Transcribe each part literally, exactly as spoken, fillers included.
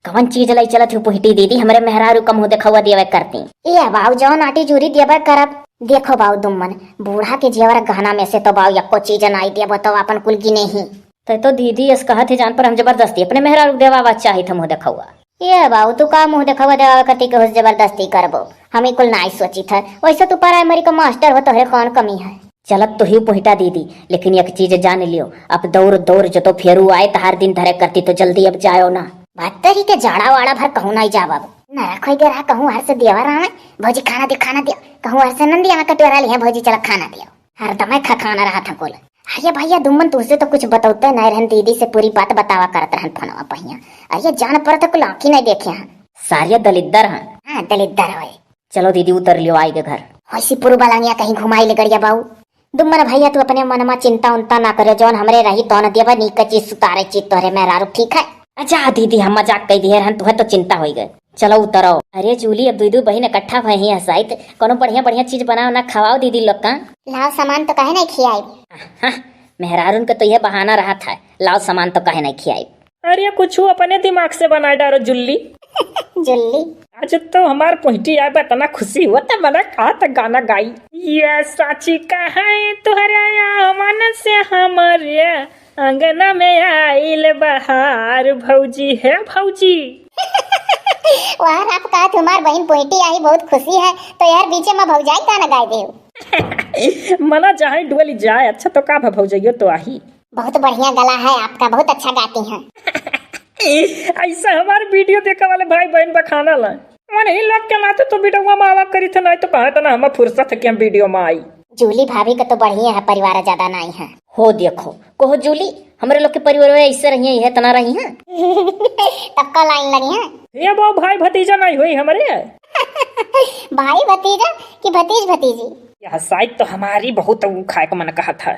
कवन चीज लइ चलत ही पुहिटी दीदी, हमरे मेहरारू का मुँह देखउआ देवे करती। ए बाऊ, जौन आटी जूरी देवे करब। देखो बाऊ दुम्मन, बूढ़ा के जेवर गहना में से तो बाऊ यक्को चीज नाई देबो तो आपन कुल गिने ही। तो, तो दीदी अस कहत ही जान पर हम जबरदस्ती अपने मेहरारू के देवावा चाहित ह मुँह देखउआ। ए बाऊ, तू का मुँह देखउआ देवावा करती के हुस जबरदस्ती करबो? हम ई कुल नाई सोचित है। वैसे तू प्राइमरी का मास्टर हो, तोहरे कौन कमी है? चलत तो ही पुहिटा दीदी, लेकिन एक चीज जान लियो, अब दौड़ दौड़ जो तो फेरू आए तहार दिन धरे करती तो जल्दी अब जायो ना। भत्तरी के जाड़ा वाड़ा भर कहूँ नाई जाबब। नरक होई गे रहा कहूँ हर से देवर आवे, भौजी खाना दे, खाना दे, कहूँ हर से नंदी आवे कटोरा लिहे, भौजी चला खाना दे। हरदम खखाना रहा था कुल। अरे भैया दुम्मन, तुझसे तो कुछ बतौते नहीं रहन, दीदी से पूरी बात बतावा करत रहन फोनवा पहिया। अरे जान पर तो कुल आँखी नहीं देखे हैं। सारे दलिद्दर हैं। हाँ, दलिद्दर होए। चलो दीदी, उतर लियो, आइगे घर। होइसी पुरु बलांगिया कहीं घुमाई ले गड़िया बाऊ। दुम्मन भैया, तू अपने मनमा चिंता उन्ता ना करे, जौन हमरे रही तौन देबा, नीक चीज सुतारे चीज तोहरे मेहरारू, ठीक है? अच्छा दीदी, हम मजाक कई दिए रहन, तुहे तो चिंता होई गए। चलो उतरो। अरे जूली, अब दुई दुई बहिन इकट्ठा भए ही हसाइत, कोनो बढ़िया बढ़िया चीज बनाओ ना, खवाओ दीदी लोग का। लाओ सामान तो काहे नहीं खियाई? हाँ, मेहरारून के तो यह बहाना रहा था, लाओ सामान तो काहे नहीं खियाई। अरे कुछ अपने दिमाग से बनाए डारो जुल्ली। जुल्ली। आज तो हमार पहुंची आए बा, इतना खुशी हुआ तो मना कहा था गाना गाई। ये साची कहे तुहरे आमन से हमरे अंगना में आइल बहार भौजी, हे भौजी। वाह, आप कहा तुम्हार बहिन पोइटी आई, बहुत खुशी है, तो यार बीचे में भौजाई गाना गाए दे। मना चाहे डुअली जाए, अच्छा तो का भा भौजइयो तो आही। बहुत बढ़िया गला है आपका, बहुत अच्छा गाती हैं। ऐसा हमार वीडियो देखे वाले भाई बहन बखाना ला, मन ही लोग के नाते तो वीडियो में आवा करी थे, नहीं तो कहा था ना हम फुर्सत है कि हम वीडियो में आई। जूली भाभी का तो बढ़िया है, परिवार ज्यादा नहीं है। हो देखो, कहो जूली, हमरे लोग के परिवार में ऐसे रही है, इहे तना रही है। तब का लाइन लगी है? ये वो भाई भतीजा नहीं हुई हमरे। भाई भतीजा कि भतीज भतीजी? यह साइड तो हमारी बहुत ऊ खाए को मन कहा था।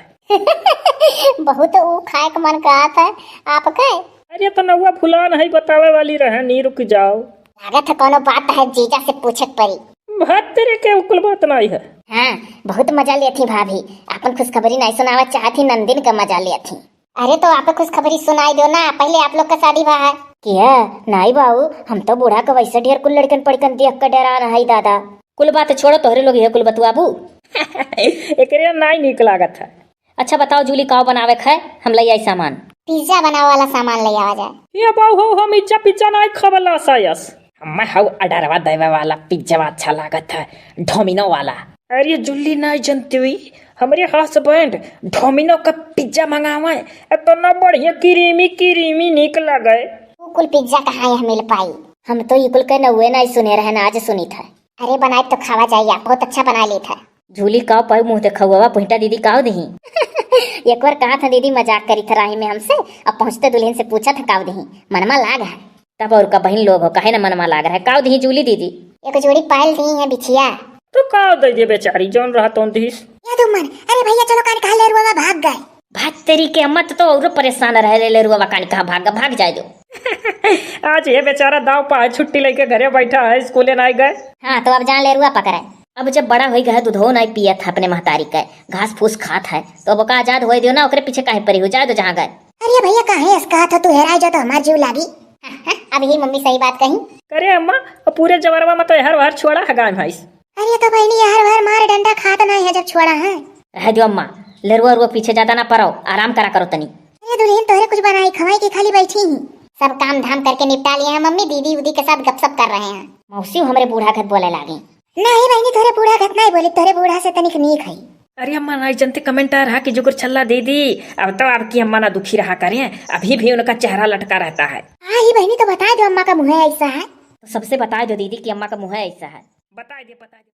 बहुत ऊ खाए को मन कहा था आपके? अरे तो नौवा फुलान है बतावे वाली रहे, नी रुक जाओ। लागत है कोनो बात है, जीजा से पूछे के पड़ी। भात तेरे के उकुल बात नहीं है। हाँ, बहुत मजा लेत ही भाभी, आपन खुशखबरी नहीं सुनावा चाहत ही, नंदिन का मजा लेत ही। अरे तो आप खुशखबरी सुनाई दो ना, पहले आप लोग का शादी भा है। किया? नाई बाऊ, हम तो बूढ़ा का वैसे ढेर कुल लड़कन पड़कन देख के डरान है दादा। कुल बात छोड़ो, तोहरे लोग ये कुल बतुआबू। एकरे नाई नीक लागत है। अच्छा बताओ जूली, काव बनावे खाए, हम ले आई सामान। पिज्जा बनावे वाला सामान ले आवा जाए। ये बाऊ हो, हम इज्जा पिज्जा नाई खावला सायस। हम्मा हऊ ऑर्डरवा देवे वाला पिज्जावा अच्छा लागत है, डोमिनो वाला। अरे जुल्ली नाई जनती हुई, हमरे हस्बैंड डोमिनो का पिज्जा मंगावे, इतना बढ़िया क्रीमी क्रीमी निक लगे। उ कुल पिज्जा कहाँ है मिल पाई? हम तो ई कुल के नौवे नाई सुने रहन, आज सुनी था। अरे बनाए तो खावा जाइया, बहुत अच्छा बना लेत है। जूली काव पाई मुँह देखउआ, पोहिटा दीदी काव दही? एक बार कहा था दीदी मजाक करी था राही में हमसे, अब पहुँचते दुल्हन से पूछा था काव दही, मनमा लाग है। तब और का बहिन लोग हो, काहे न मनमा लाग रहा है, काव दही जूली दीदी? एक जोड़ी पायल दी है बिछिया। तो काव दे दे बेचारी, जौन रहा तौन दीस। या दुम्मन, अरे भैया चलो कान कहा लेरुआ भाग गए। भाग तेरी के अम्मा, तो, तो और परेशान रहे ले, लेरुआ कान कहा भाग, भाग जाए दो। आज ये बेचारा दाव पा है, छुट्टी लेके घरे बैठा है, स्कूले नाई गए। हाँ, तो अब जान लेरुआ पकड़े। अब जब बड़ा होई गए, दूधो नाई पियत है अपने महतारी के, घास फूस खात है, तो अब ओका आजाद होए दियो ना, ओकरे पीछे काहे परी हो, जाए दो जहाँ गए। अरे भैया, काहे ऐस कहा था तू, हेराए जा तो हमार जीव लागी। अब ही मम्मी सही बात कही। अरे अम्मा, अब पूरे जवरवा में तो हर हर छोड़ा है गाय भैंस। अरे तो बहनी, हर हर मार डंडा खात नहीं है जब छोड़ा है। रह दियो अम्मा, लेरुआ रुआ पीछे ज्यादा ना पड़ो, आराम करा करो तनी। अरे दुल्हन, तोहरे कुछ बनाई खवाई के खाली बैठी ही? सब काम धाम करके निपटा लिए हैं मम्मी, दीदी उदी के साथ गपशप कर रहे हैं। मौसी हमरे बूढ़ा खत बोले लागी। नहीं बहनी, तोहरे बूढ़ा खत नहीं बोली, तोहरे बूढ़ा से तनिक नीक है। अरे अम्मा, नाई जनते कमेंट आ रहा कि जुगुर छल्ला दीदी, अब तो आपकी अम्मा ना दुखी रहा करें, अभी भी उनका चेहरा लटका रहता है। हाँ ही बहनी, तो बता दो अम्मा का मुँह ऐसा है। तो सबसे बता दो दीदी कि अम्मा का मुँह ऐसा है। बता दे, बता दे।